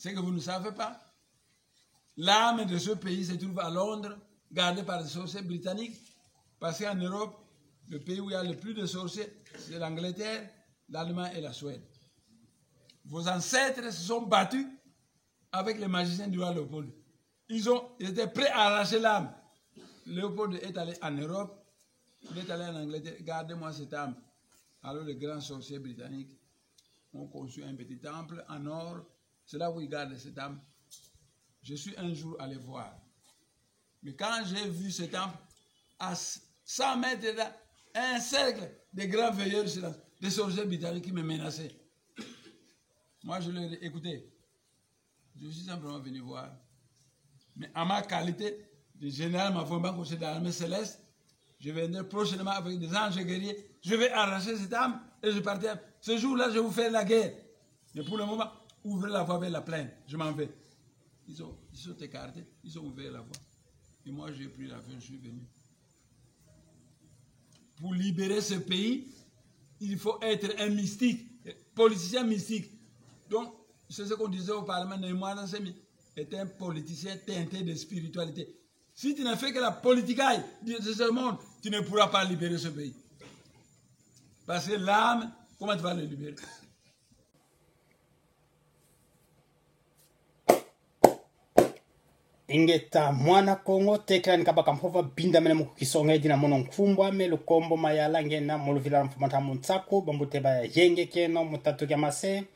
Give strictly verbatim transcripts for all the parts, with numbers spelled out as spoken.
Ce que vous ne savez pas, l'âme de ce pays se trouve à Londres, gardée par les sorciers britanniques, parce qu'en Europe, le pays où il y a le plus de sorciers, c'est l'Angleterre, l'Allemagne et la Suède. Vos ancêtres se sont battus avec les magiciens du roi Léopold. Ils ont, ils étaient prêts à arracher l'âme. Léopold est allé en Europe, il est allé en Angleterre, gardez-moi cette âme. Alors les grands sorciers britanniques ont construit un petit temple en or. C'est là où ils gardent cette âme. Je suis un jour allé voir. Mais quand j'ai vu ce temple, à cent mètres de là, un cercle de grands veilleurs, des sorciers britanniques qui me menaçaient. Moi, je leur ai dit, écoutez, je suis simplement venu voir. Mais à ma qualité de général Mavwemba, conseiller de l'armée céleste, je viendrai prochainement avec des anges guerriers. Je vais arracher cette âme et je partirai. Ce jour-là, je vous fais la guerre. Mais pour le moment, ouvrez la voie vers la plaine. Je m'en vais. Ils ont, ils sont écartés, ils ont ouvert la voie. Et moi, j'ai pris l'avion, je suis venu. Pour libérer ce pays, il faut être un mystique, politicien mystique. Donc, c'est ce qu'on disait au Parlement, Ne Muanda Nsemi est un politicien teinté de spiritualité. Si tu ne fais que la politique de ce monde, tu ne pourras pas libérer ce pays. Parce que l'âme, comment tu vas le libérer? Ingeta, mwana Kongo, tekila ni kabaka mpova, bindamene mu kukisonga, e dina mono nkumbu ame Lukombo Mayala, ngena mu luvila lwa mfumu a ntamu Nsaku, bambuta ba yenge kieno mu tatu kia mase.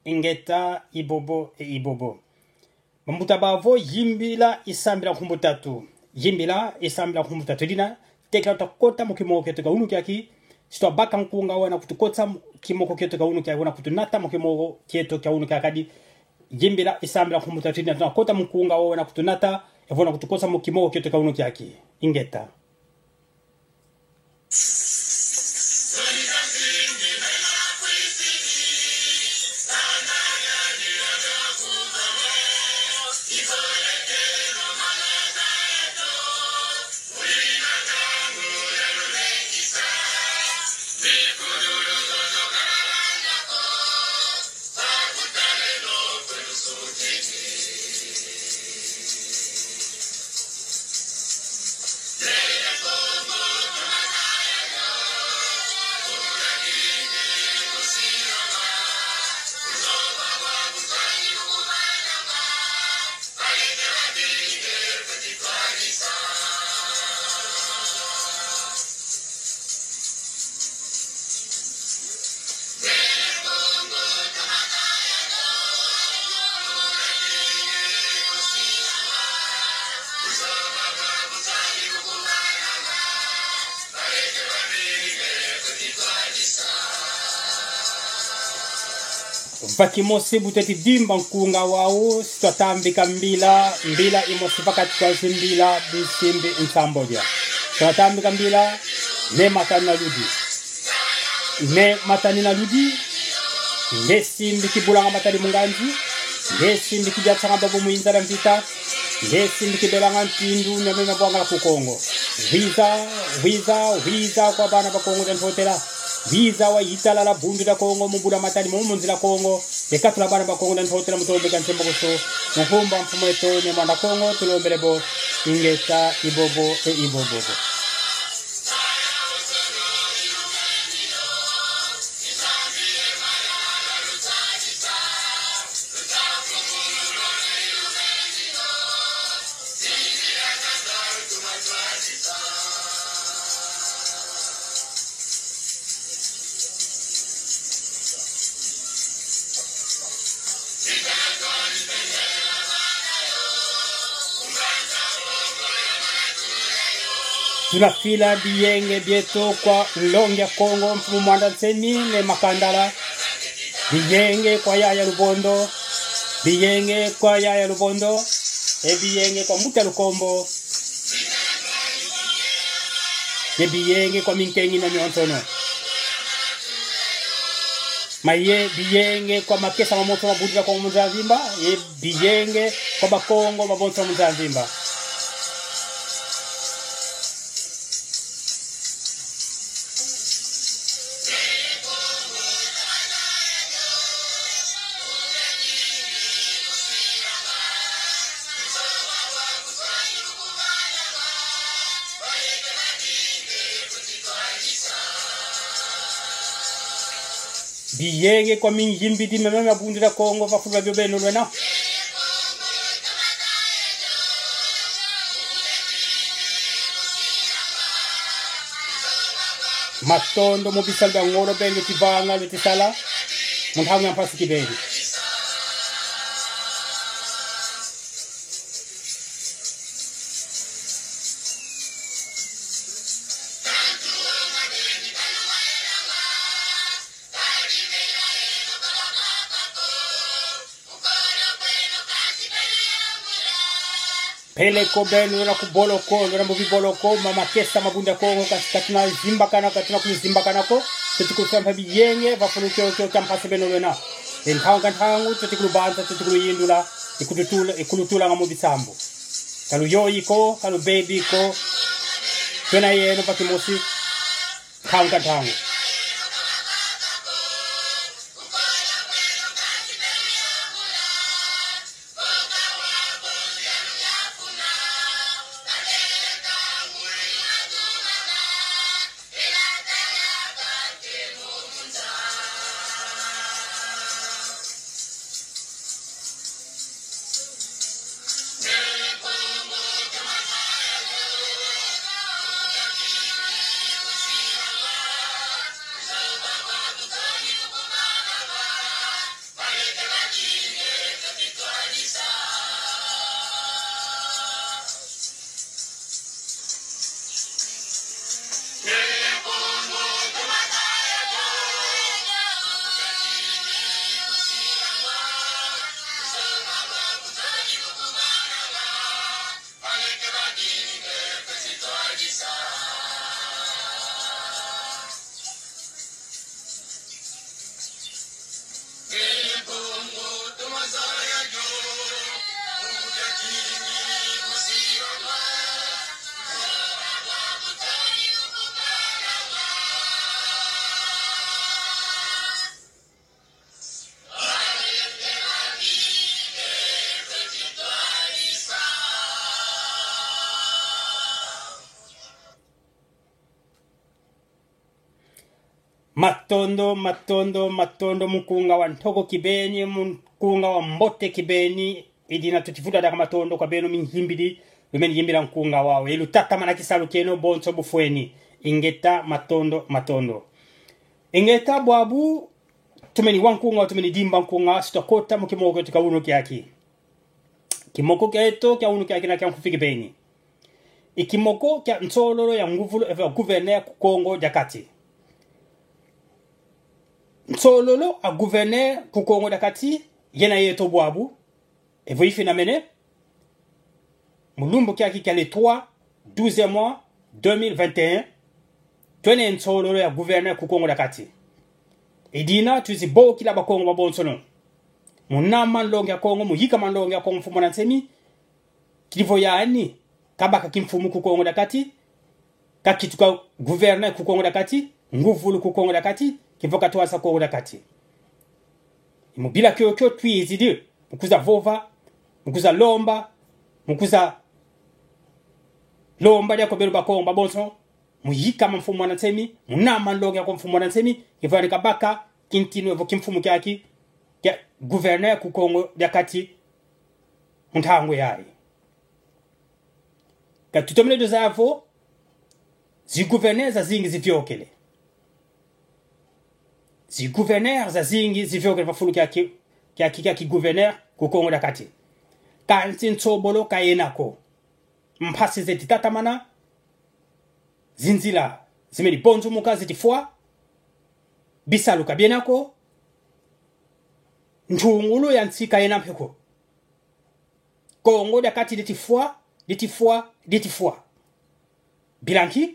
Ingeta, ibobo, e ibobo. Bambuta bavo, yimbila, i sambila nkumbu tatu. Yimbila, i sambila nkumbu tatu. Dina, tekila twakota mu kimoko kieto kia unu kiaki, si twabaka nkunga wena kutukotsa mu kimoko kieto kia unu kiaki, wena kutunata mu kimoko kieto kia unu kiaki. Kadi, yimbila, i sambila nkumbu tatu. Dina, twakota mu nkunga wena kutunata, e wena kutukotsa mu kimoko kieto kia unu kiaki. Ingeta. Va kimosi bu tweti dimba nkunga wau, si twatambika mbila, mbila imosi va kati kwa zimbila, bisimbi nsambodia. Twatambika mbila, Ne Matani na Ludi. Ne Matani na Ludi, nge simbi kibulanga matadi mu nganzi, nge simbi kidiatsanga babo mu inzala mvita, nge simbi kibelanga mpindu mia meme bwangala ku Kongo. Wiza, wiza, wiza kwa bana ba Kongo dia Ntotela. Wiza wa yitalala Bundu dia Kongo, mu bula matadi momo mu nzila Kongo. E katula bana ba Kongo dia Ntotela mu tombeka ntembo kusu. Mu nkumbu a mfumu eto Ne Muanda Kongo, tulombele bo. Ingeta, ibobo, e ibobo. Tuna fila biyenge bieto kwa Nlongi a Kongo, Mfumu Muanda Nsemi Ne Makandala. Biyenge kwa Yaya Lubondo. Biyenge kwa Yaya Lubondo. E biyenge kwa Mbuta Lukombo. E biyenge kwa minkengi na mionsono. Ma ye biyenge kwa makesa mamonso ma Bundu dia Kongo mu nza mvimba, ye biyenge kwa Bakongo babonso mu nza mvimba. Biyenge kwa miyimbidi meme mia Bundu dia Kongo, va fulu bia bio beno lwena. Matondo mu bisalu bia ngolo beno lweti vanga, lweti sala mu ntangu ya mpasi kibeni. Peleko beno lwena ku boloko, lwena mu biboloko, ma makesa ma Bundu dia Kongo, kasi ka tuna zimbakana, ka tuna kuluzimbakana ko, tuti kufempa biyenge, va fulu kiokio kia mpasi beno lwena. E ntangu ka ntangu, tuti kulubanza, tuti kuluyindula, ikulutula, ikulutulanga mu bisambu. Ka luyoyi ko, ka lubebi ko, twena yeno va kimosi, ntangu ka ntangu. Matondo, matondo, matondo, mukunga wa ntoko kibeni, mukunga wa mbote kibeni, i dina tuti vutu diaka matondo kwa beno miyimbidi, lumeni yimbila nkunga wau. E lutatamana kisalu kieno bonso bufweni. Ingeta, matondo, matondo. Ingeta, bwabu, tumeni wa nkunga, tumeni dimba nkunga, si twakota mu kimoko kieto kia unu kiaki. Kimoko kieto kia unu kiaki na kia nkufi kibeni. I kimoko kia nsololo ya nguvulu evo gouverneur ku Kongo dia Kati. Nsololo a gouverneur ku Kongo dia Kati, yena yeto bwabu, evo ifinamene, mu lumbu kiaki kia le trois, douzième mois, deux mille vingt et un, twena nsololo ya gouverneur ku Kongo dia Kati. I dina twizi bokila Bakongo babonsono. Mu nama nlongi a Kongo, mu yika ma nlongi a Kongo, Mfumu Muanda Nsemi, kidi vo yani kabaka kimfumu ku Kongo dia Kati, kakituka gouverneur ku Kongo dia Kati, nguvulu ku Kongo dia Kati, kidi vo katwasa Kongo dia Kati. I mu bila kiokio twizidi, mu kwiza vova, mu kwiza lomba, mu kwiza lomba dia kwa beno Bakongo babonso, mu yika ma Mfumu Muanda Nsemi, mu nama nlongi a Kongo, Mfumu Muanda Nsemi, kidi vo yani kabaka kintinu evo kimfumu kiaki kia gouverneur ku Kongo dia Kati mu ntangu yayi. Ka tutomene dio zaya vo, zi gouverneur zazingi ziviokele. Zi gouverneur zazingi ziviokele va fulu kia ki, kia ki, kia ki gouverneur ku Kongo dia Kati. Kansi nsobolo ka yena ko. Mpasi zeti tatamana, zinzila zimeni bonzumuka, zeti fwa, bisalu ka biena ko, ntungulu ya nsi ka yena mpe ko. Kongo dia Kati dieti fwa, dieti fwa, dieti fwa. Bila nki?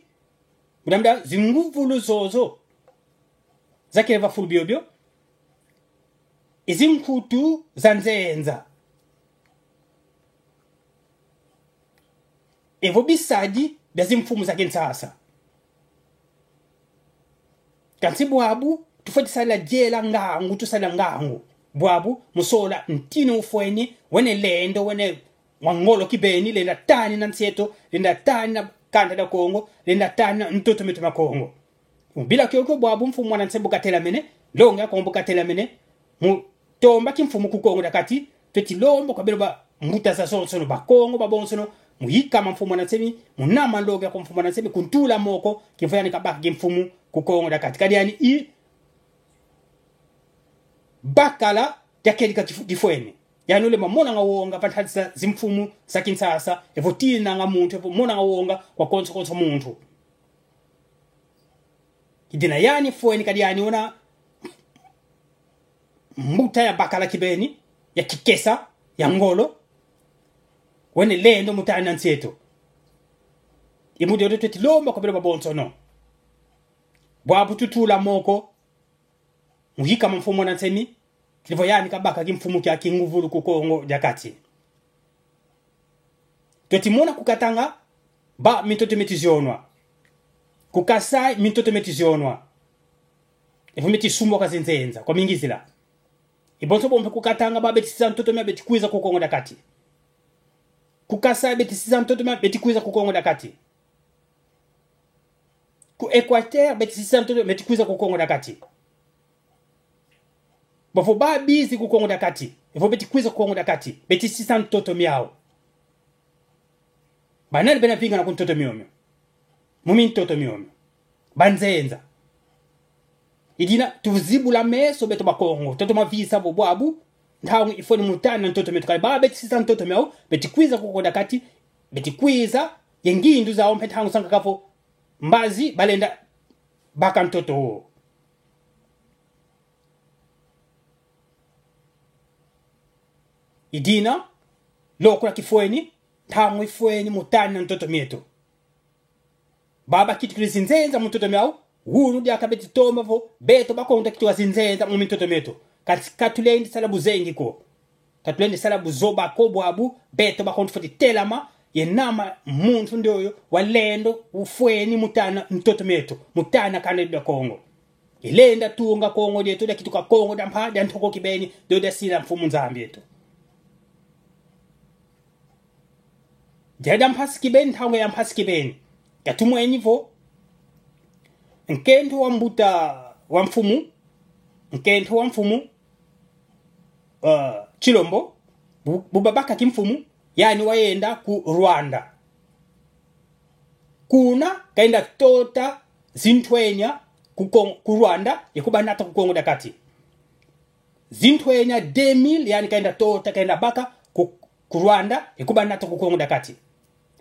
Mu diambu dia zinguvulu zozo zakele va fulu biobio, i zinkutu za nzenza, evo bisadi bia zimfumu za Kinshasa. Kansi bwabu, tufweti sadila diela ngangu, tusadila ngangu. Bwabu, mu sola ntinu ufweni, wena lendo, wena wa ngolo kibeni, lenda tanina nsi eto, lenda tanina kanda dia Kongo, lenda tanina ntoto mieto mia Kongo. Mu bila kiokio bwabu Mfumu Muanda Nsemi bu katelamene, Longi a Kongo bu katelamene, mu tomba kimfumu ku Kongo dia Kati, tweti lomba kwa beno bambuta zazonsono, Bakongo babonsono, mu yikama Mfumu Muanda Nsemi, mu nama longi a Kongo Mfumu Muanda Nsemi, kuntula moko, kivo yani kabaka kimfumu ku Kongo dia Kati. Kadi yani i bakala dia kedika kifu-, difwene. Yani ulemba monanga wonga va ntadi za zimfumu za Kinshasa, evo tinanga muntu, evo monanga wonga kwa konso konso muntu. I dina yani fweni kadi yani una mbuta ya bakala kibeni, ya kikesa, ya ngolo, wena lendo mu tani na nsi eto. I mu diodio tweti lomba kwa beno babonsono. Bwabu tutula moko, mu yikama Mfumu Muanda Nsemi, kivo yani kabaka kimfumu kia kinguvulu ku Kongo dia Kati. Tweti mona ku Katanga, ba mintoto meti zionwa. Ku Kasaï, mintoto meti zionwa. Evo meti sumba kwa zinzenza, kwa mingizila. I bonso bo mpe ku Katanga, ba beti sisa ntoto mia beti kwiza ku Kongo dia Kati. Ku Kasaï beti sisa ntoto mia beti kwiza ku Kongo dia Kati. Ku Équateur beti sisa ntoto mia beti kwiza ku Kongo dia Kati. Bavo ba bizi ku Kongo dia Kati, evo beti kwiza ku Kongo dia Kati, beti sisa ntoto miau. Banani bena vingana ku ntoto miomio? Mu mintoto miomio. Banzenza. I dina tuzibula meso beto Bakongo, twatoma visa vo bwabu, ntangu ifweni mu tani na ntoto mieto. Kadi ba beti sisa ntoto miau, beti kwiza ku Kongo dia Kati, beti kwiza ye ngindu zau mpe ntangu zankaka vo mbazi balenda baka ntoto wo. I dina, lokula kifweni, ntangu ifweni mu tani na ntoto mieto. Ba bakitukidi zinzenza mu ntoto miau, wunu diaka beti tomba vo beto Bakongo twakituka zinzenza mu mintoto mieto. Kansi ka tulendi sala buzengi ko. Ka tulendi sala buzoba ko, bwabu beto Bakongo tufweti telama ye nama muntu ndioyo wa lendo ufweni mu tani na ntoto mieto, mu tani na kanda dia Kongo. I lenda tunga Kongo dieto, diakituka Kongo dia mpa, dia ntoko kibeni, dio diasila Mfumu Nzambi eto. Dia, dia mpasi kibeni, ntangu ya mpasi kibeni. Yatumweni vo nkento wa mbuta wa mfumu, nkento wa mfumu, uh, Tshilombo, bu, bu babaka kimfumu, yani wayenda ku Rwanda. Kuna kayenda tota zintwenya ku Kon-, ku Rwanda, ye kubanata ku Kongo dia Kati. Zintwenya deux mille, yani kayenda tota, kayenda baka ku, ku Rwanda, ye kubanata ku Kongo dia Kati.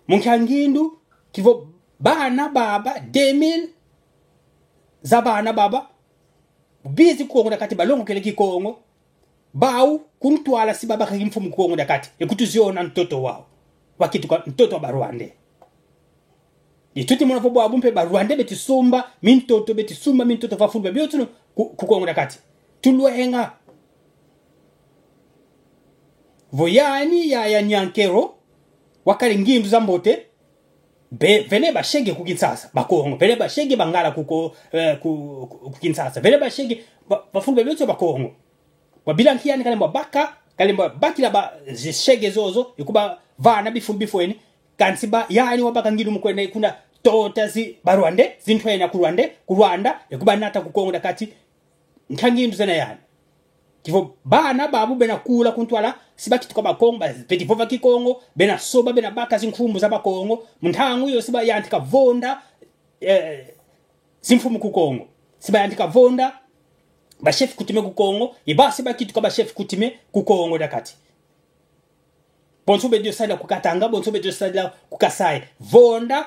Mu nkia ngindu? Kivo bana baba, deux mille za bana baba, bizi ku Kongo dia Kati, balongokele Kikongo, bau ku ntwala si babaka kimfumu ku Kongo dia Kati, ye kutuziona ntoto wau. Wakituka ntoto wa Barwandais. Ye tweti mona vo bwabu mpe Barwandais beti sumba mintoto, beti sumba mintoto va fulu bia bionsono ku, ku Kongo dia Kati. Tulwenga. Vo yani ya, ya Nyankero, wakala ye ngindu za mbote, be, vele bashege ku Kinshasa, Bakongo, vele bashege Bangala ku, ku, eh, ku, ku, ku Kinshasa, vele bashege ba, va fulu bia bionso Bakongo. Bwa bila nki yani kalembwa baka, kalembwa bakila ba zishege zozo, ye kubavana bifulu bifweni, kansi ba, yani wabaka ngindu mu kwenda kuna tota zi Barwandais, zintwenya ku Rwandais, ku Rwanda, ye kubanata ku Kongo dia Kati, nkia ngindu zena yani? Kivo bana babu bena kula ku ntwala, si bakituka Bakongo, ba, beti vova Kikongo, bena soba, bena baka zinkumbu za Bakongo, mu ntangu yo si bayantika vonda, eh, zimfumu ku Kongo. Si bayantika vonda ba chef coutumier ku Kongo, ye ba si bakituka ba chef coutumier ku Kongo dia Kati. Bonso beti yo sadila ku Katanga, bonso beti yo sadila ku Kasaï. Vonda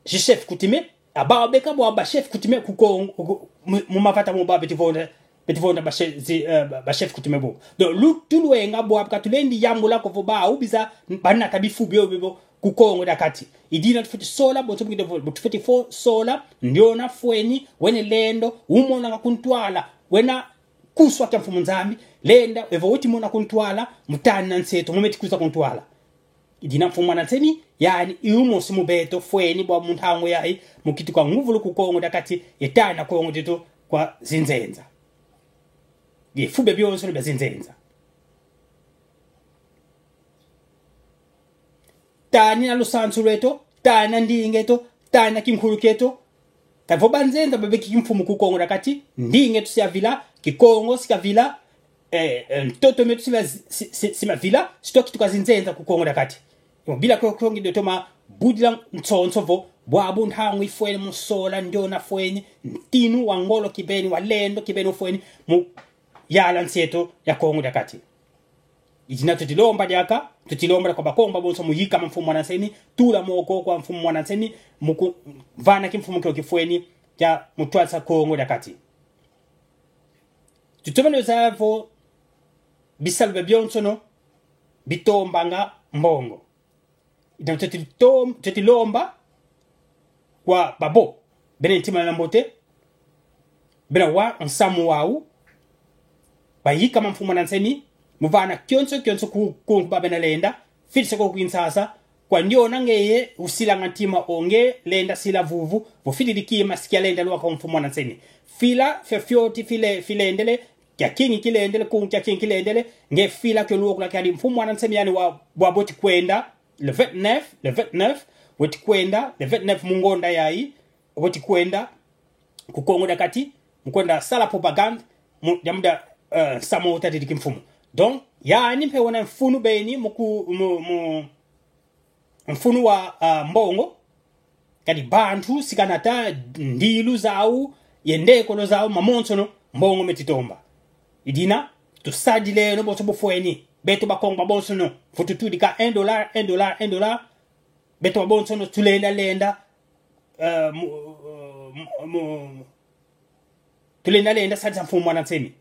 zi chef coutumier, a bau beka bwa ba chef coutumier ku Kongo, ku, mu, mu mavata mo ba beti vonda, beti vonda ba chef, zi, eh, ba, ba chef coutumier bo. Donc, lu, tulwenga bwa ka tulendi yambula ko vo bau biza banata bifu bio, bio, bio ku Kongo dia Kati. I dina tufweti sola, bonso bukide vo, tufweti fo sola, ndiona fweni, wena lendo, umonanga ku ntwala, wena kuswa kia Mfumu Nzambi, lenda, evo weti mona ku ntwala, mu tani na nsi eto, mu meti kwiza ku ntwala. I dina Mfumu Muanda Nsemi, yani i umosi mu beto, fweni bwa mu ntangu yayi, mu kituka nguvulu ku Kongo dia Kati, ye tana Kongo dieto kwa zinzenza. Ye fu bia bionsono bia zinzenza. Tani na lusansu lweto, tani na ndinga eto, tani na kinkulu kieto, Vo banzenza babeki kimfumu ku Kongo dia Kati, ndinga eto si yavila, Kikongo si kavila, eh, eh, ntoto mieto si ma-, si, si, si mavila, si twakituka zinzenza ku Kongo dia Kati. Yo bila ko kongi do toma budila nsonso vo, bwabu ntangu ifweni mu sola ndiona fweni, ntinu wa ngolo kibeni, wa lendo kibeni ufweni, mu yala nsi eto ya Kongo dia Kati. I dina tuti lomba diaka, tuti lomba kwa Bakongo bonso mu yikama Mfumu Muanda Nsemi, tula moko kwa Mfumu Muanda Nsemi, mu kuvana kimfumu kio kifweni kia mu twadisa Kongo dia Kati. Tutomene zaya vo bisalu bia bionsono bitombanga mbongo. I dina tuti tom-, tuti lomba kwa babo bena ntima ya mbote, bena wa nsamu wau, bayikama Mfumu Muanda Nsemi, mu vana kionso kionso ku, ku, ku ba bena lenda, fidisa ko Kinshasa, kwa ndiona ngeye usilanga ntima o nge lenda sila vuvu, vo fididi kima si kia lenda lwaka Mfumu Muanda Nsemi. Fila, fia fioti, file, filendele, kia kingi kilendele, ku kia kingi kilendele, nge fila kio lwakula kiadi Mfumu Muanda Nsemi yani wa, wa boti kwenda, le vingt-neuf, le vingt-neuf, weti kwenda, le vingt-neuf mu ngonda yayi, weti kwenda ku Kongo dia Kati, mu kwenda sala propagande, mu, diambu dia, eh, nsamu utadidi kimfumu. Donc, yani mpe wena mfunu beni mu ku-, mu, mu, mfunu wa, ah, mbongo, kadi bantu si kanata ndilu zau, ye ndekolo zau, mamonsono, mbongo meti tomba. I dina, tusadileno bonso bufweni. Beto Bakongo babonsono, vo tutudika un dollar, un dollar, un dollar. Beto babonsono, tulenda lenda, eh, mu, mu, mu, tulenda lenda sadisa Mfumu Muanda Nsemi.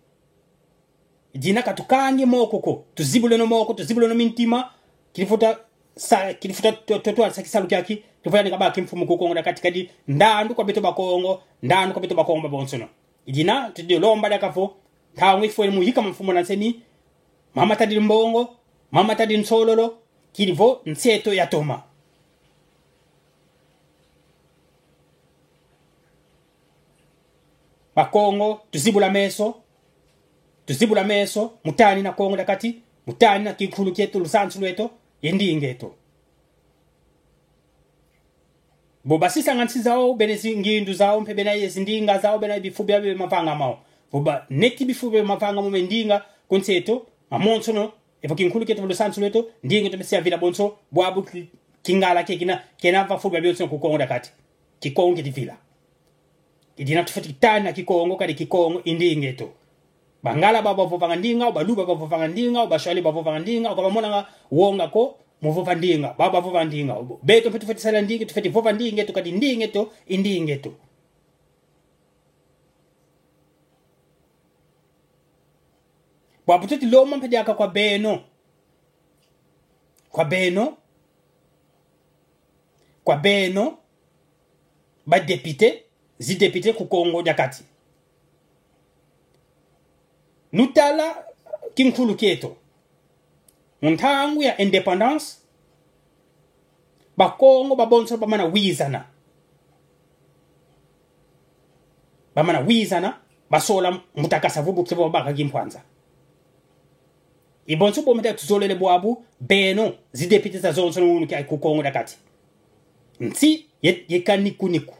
I dina ka tukangi moko ko, tuzibuleno moko, tuzibuleno mintima, kidi vo twa sa-, kidi vo twa, twa, twa, twa sa kisalu kiaki, kidi vo yani kabaka kimfumu ku Kongo dia Kati kadi ndandu kwa beto Bakongo, ndandu kwa beto Bakongo babonsono. I dina, tuti lomba diaka vo, ntangu ifweni mu yikama Mfumu Muanda Nsemi, mama tadi mbongo, mama tadi nsololo, kidi vo nsi eto yatoma. Bakongo, tuzibula meso, tuzibula meso, mu tanina Kongo dia Kati, mu tanina kinkulu kieto, lusansu lweto, ye ndinga eto. Vo basisanga nsi zau, bena zingindu zau, mpe bena ye zindinga zau, bena bifu bia bia mavanga mau. Vo baneti bifu bia mavanga mau me ndinga ku nsi eto, mamonsono, evo kinkulu kieto, lusansu lweto, ndinga eto me si yavila bonso, bwabu ki-, Kingala ke kina, kena va fu bia bionso ku Kongo dia Kati. Kikongo keti vila. I dina tufweti tanina Kikongo, kadi Kikongo i ndinga eto. Bangala bau bavovanga ndinga, Baluba bavovanga ndinga, Baswahili bavovanga ndinga, ka bamonanga wonga ko mu vova ndinga, bau bavova ndinga. Beto mpe tufweti sala ndinga, tufweti vova ndinga eto, kadi ndinga eto i ndinga eto. Bwabu tuti lomba mpe diaka kwa beno. Kwa beno. Kwa beno, ba député, zi député ku Kongo dia Kati. Nutala kinkulu kieto. Mu ntangu ya indépendance, Bakongo babonso bamana wizana. Bamana wizana, basola Mbuta Kasa-Vubu kidi vo babaka kimpwanza. I bonso bo mpe tuzolele bwabu, beno, zi député zazonsono unu kia ku Kongo dia Kati. Nsi ye-, yeka niku-niku.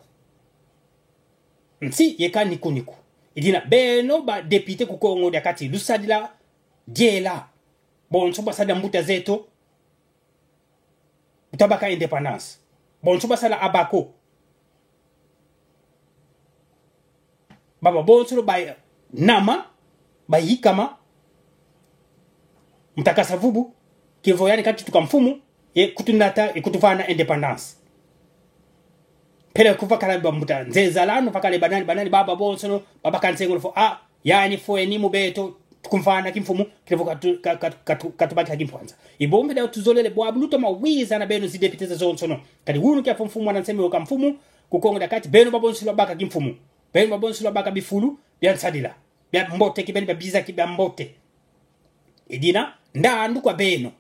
Nsi yeka niku-niku. I dina beno ba député ku Kongo dia Kati, lusadila diela. Bonso basadila mbuta zeto, bu twabaka indépendance. Bonso basala abako. Baba bonso lo banama, bayikama, Mbuta Kasa-Vubu, kidi vo yani katutuka mfumu, ye kutunata, ye kutuvana indépendance. Mpila kuvakala ba Mbuta Nzezalano, vakala banani, banani, baba bonsono, babaka nsengo vo, ah, yani fweni mu beto, tukumvana kimfumu, kidi vo katu-, ka-, ka-, katu-, katubakila kimpwanza. I bo mpe diau tuzolele bwabu, lutoma wizana beno zi député zazonsono. Kadi unu kia vo Mfumu Muanda Nsemi weka mfumu ku Kongo dia Kati, beno babonso lwabaka kimfumu. Beno babonso lwabaka bifulu bia nsadila, bia mbote, kibeni bia biza ki bia mbote. I dina, ndandu kwa beno.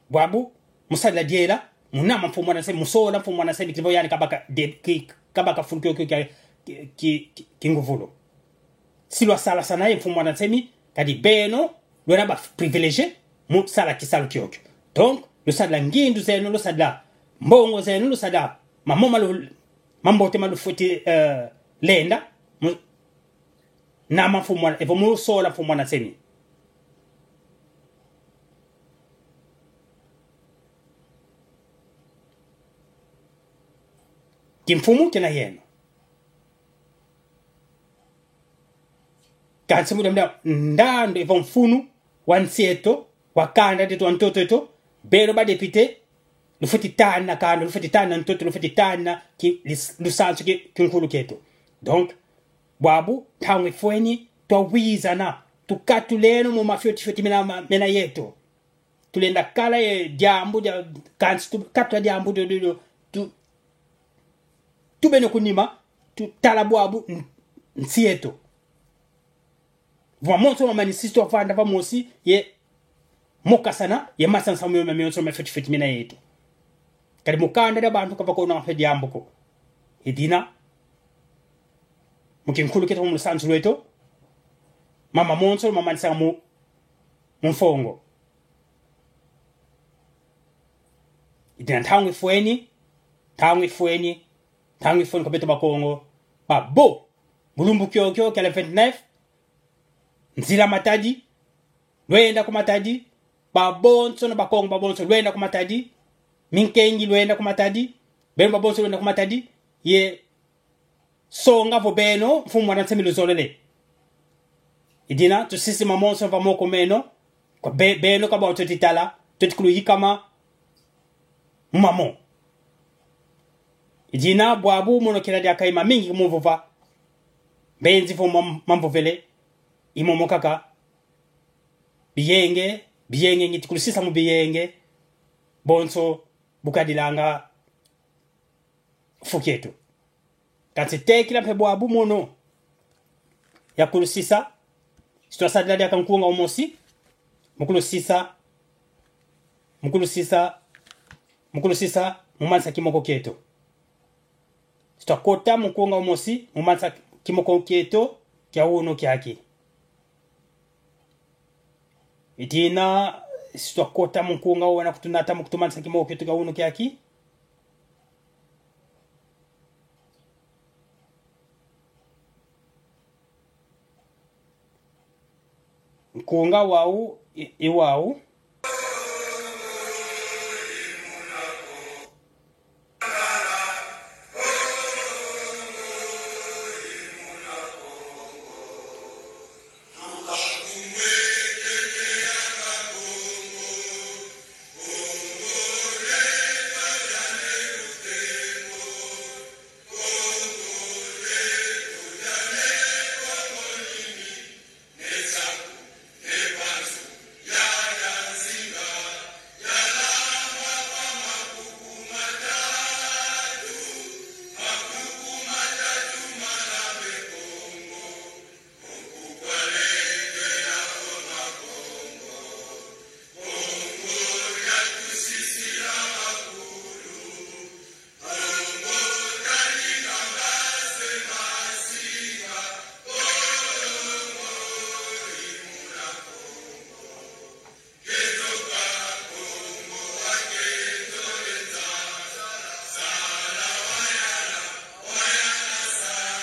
Bwabu, mu sadila diela, mu nama Mfumu Muanda Nsemi, mu sola Mfumu Muanda Nsemi, kidi vo yani kabaka de-, ki-, kabaka fulu kiokio kia, ki, ki, ki, kinguvulu. Si lwasalasana ye Mfumu Muanda Nsemi, kadi beno, lwena ba privilégié, mu sala kisalu kiokio. Donc, lusadila ngindu zeno, lusadila mbongo zeno, lusadila mamoma lu-, Mambote ma lufweti, eh, lenda, mu-, na ma mfumu mwana, evo mu sola mfumu mwana nsemi. Kimfumu kena yeno. Kansi mu diambu dia ndandu evo mfunu wa nsi eto, wa kanda dieto, wa ntoto eto, beno ba député, lufweti tana kanda, lufweti tana ntoto, lufweti tana ki-, lis-, lusansu ki-, kinkulu kieto. Donc, bwabu, ntangu ifweni, twawizana, tukatuleno mu mafioti fioti mena ma-, mena yeto. Tulenda kala ye diambu dia, kansi tukatula diambu dio, dio, dio, tu-, tubeno ku nima, tutala bwabu n-, nsi eto. Vo mamonso mamani sisi twavanda vamosi ye mokasana, ye masansa mio-, mionso ma fioti fioti mena yeto. Kadi mu kanda dia bantu ka vakonanga mpe diambu ko. I dina, mu kinkulu kieto, mu lusansu lweto, mama monso mamanisanga mu, mu mfongo. I dina ntangu ifweni, ntangu ifweni, ntangu ifweni kwa beto Bakongo. Babo, mu lumbu kiokio kia le vingt-neuf, nzila Matadi, lwenda ku Matadi, babonsono Bakongo, babonso lwenda ku Matadi, minkengi lwenda ku Matadi, beno babonso lwenda ku Matadi, ye songa vo beno, mfumu mwana nsemi luzolele. I dina, tusisi mamonso va moko meno, kwa be-, beno ka bau tweti tala, tweti kuluyikama mu mamo. I dina, bwabu mono kena diaka i mamingi mu vova. Mbenzi vo mam-, mamvovele, i momo kaka. Biyenge, biyenge, ngiti kulusisa mu biyenge, bonso bu kadilanga fu kieto. Kansi tekila mpe bwabu mono ya kulusisa, si twasadila diaka nkunga umosi, mu kulusisa, mu kulusisa, mu kulusisa, mu manisa kimoko kieto. Si twakota mu nkunga umosi, mu manisa kimoko kieto kia unu kiaki. I dina, si twakota mu nkunga wena kutunata mu kutumanisa kimoko kieto kia unu kiaki. Nkunga wau, i, i wau.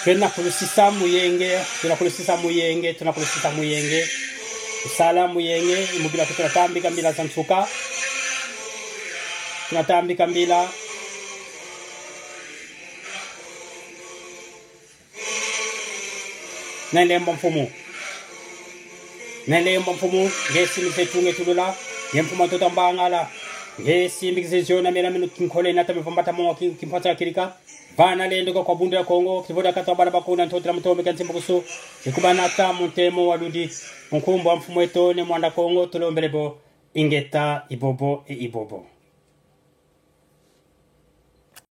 Twena kulusisa mu yenge, twena kulusisa mu yenge, twena kulusisa mu yenge. Tusala mu yenge, i mu bila twena tambika mbila za nsuka. Twena tambika mbila. Ne lembo mfumu. Ne lembo mfumu, nge simbi ze tunge tulula, ye mfumu a ntoto a Mbangala. Nge simbi kize ziona mela minu kinkole nata mivambata mo ki-, kimpata ya kilika. Vana lendo kwa Bundu dia Kongo, kivoda kata bana bakuna ntotela mutombe kansi mbukusu. Ikubanata mu ntemo wa ludi. Mu nkumbu a mfumu eto Ne Mwanda Kongo, tulombele bo, ingeta, ibobo, e ibobo.